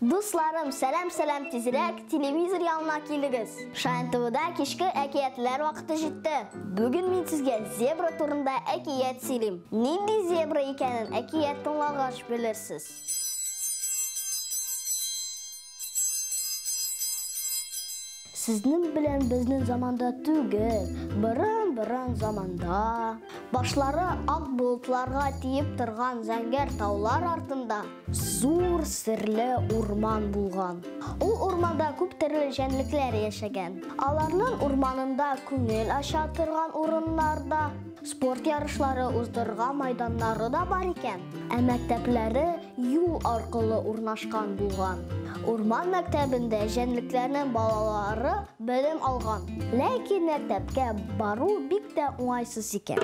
Дусларым, сәлам, сәлам, тизрәк телевизор янына килегез. Шаян ТВда кичке әкиятләр вакыты җитте. Бүген мин сезгә зебра турында әкият сөйлим. Нинди зебра икәнен әкият тыңлагач белерсез. Сезнең белән безнең заманда түгел, борын-борын заманда, башлары ак болытларга тиеп торган зәңгәр таулар артында зур серле урман булган. Ул урманда күп төрле җәнлекләр яшәгән. Аларның урманында күңел ача торган урыннар да, спорт ярышлары уздырырга майданнары да бар икән. Ә мәктәпләре юл аркылы урнашкан булган. Урман мәктәбендә җәнлекләрнең балалары белем алган. Ләкин мәктәпкә бару бик тә уңайсыз икән.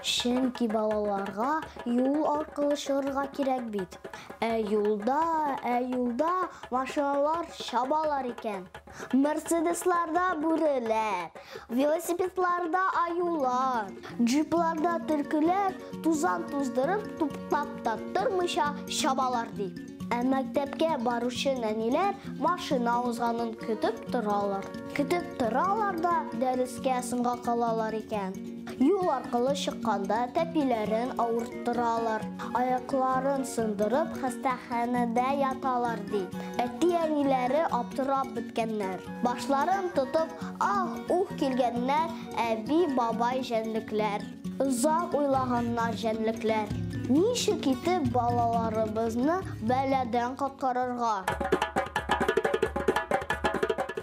Чөнки балаларга юл аркылы чыгарга кирәк бит. Ә юлда, ә юлда машиналар чабалар икән. Мерседесларда бүреләр, велосипедларда аюлар, джипларда төлкеләр тузан туздырып, туктап та тормыйча чабалар ди. Ә мәктәпкә баручы нәниләр машина узганын көтеп торалар. Көтеп торалар да дәрескә соңга калалар икән. Юл аркылы чыкканда тәпиләрен авырттыралар, аякларын сындырып хастаханәдә яталар ди. Әти-әниләре аптырап беткәннәр. Башларын тотып ах-ух килгәннәр әби-бабай җәнлекләр. Озак уйлаганнар җәнлекләр. Ничек итеп балаларыбызны бәладән коткарырга?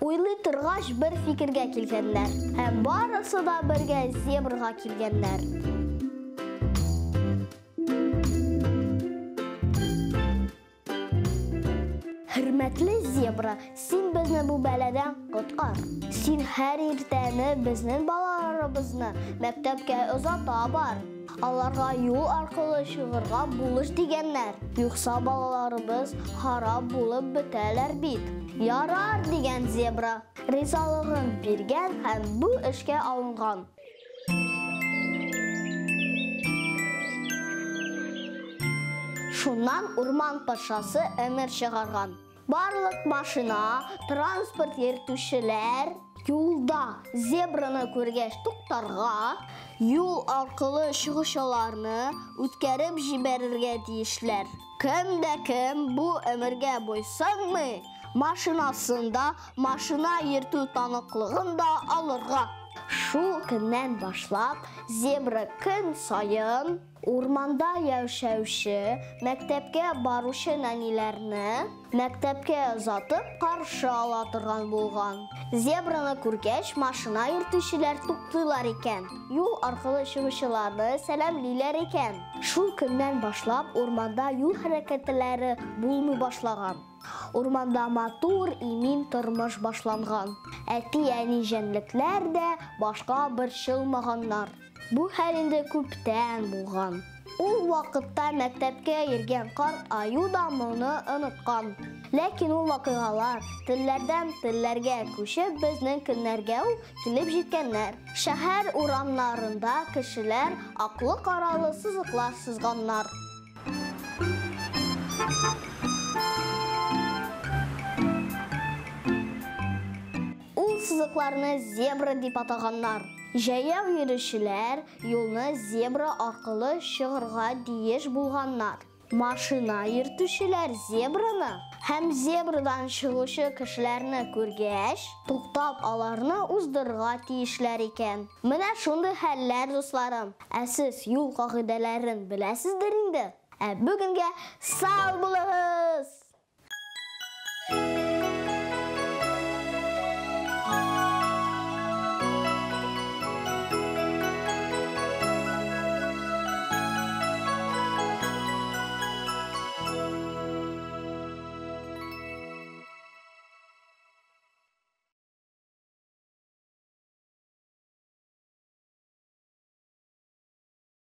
Уйлый торгач, бер фикергә килгәннәр. Һәм барысы да бергә зебрага килгәннәр. Хөрмәтле зебра, син безне бу бәладән коткар. Син һәр иртәне безнең балаларыбызны мәктәпкә озата бар. Аларга юл аркылы чыгарга булыш дигәннәр. Юкса балаларыбыз харап булып бетәләр бит. Ярар, дигән зебра. Ризалыгын биргән һәм бу эшкә алынган. Шуннан урман патшасы әмер чыгарган. Барлык машина, транспорт йөртүчеләр юлда зебраны күргәч туктарга, юл аркылы чыгучыларны үткәреп җибәрергә тиешләр. Кем дә кем бу әмергә буйсынмый, машинасын да, машина йөртү таныклыгын да алырга. Шул көннән башлап зебра көн саен урманда яшәүче, мәктәпкә баручы нәниләрне мәктәпкә озатып каршы ала торган булган. Зебраны күргәч, машина йөртүчеләр туктыйлар икән. Юл аркылы чыгучыларны сәламлиләр икән. Шул көннән башлап урманда юл хәрәкәтләре булмый башлаган. Урманда матур, имин тормыш башланган. Әти-әни җәнлекләр дә башка борчылмаганнар. Бу хәл инде күптән булган. Ул вакытта мәктәпкә йөргән карт аю да моны оныткан. Ләкин ул вакыйгалар телләрдән телләргә күчеп безнең көннәргә үк килеп җиткәннәр. Шәһәр урамнарында кешеләр аклы-каралы сызыклар сызганнар. Ул сызыкларны зебра дип атаганнар. Җәяү йөрүчеләр юлны зебра аркылы чыгарга тиеш булганнар. Машина йөртүчеләр зебраны һәм зебрадан чыгучы кешеләрне күргәч, туктап аларны уздырырга тиешләр икән. Менә шундый хәлләр, дусларым. Ә сез юл кагыйдәләрен беләсездер инде? Ә бүгенгә сау булыгыз!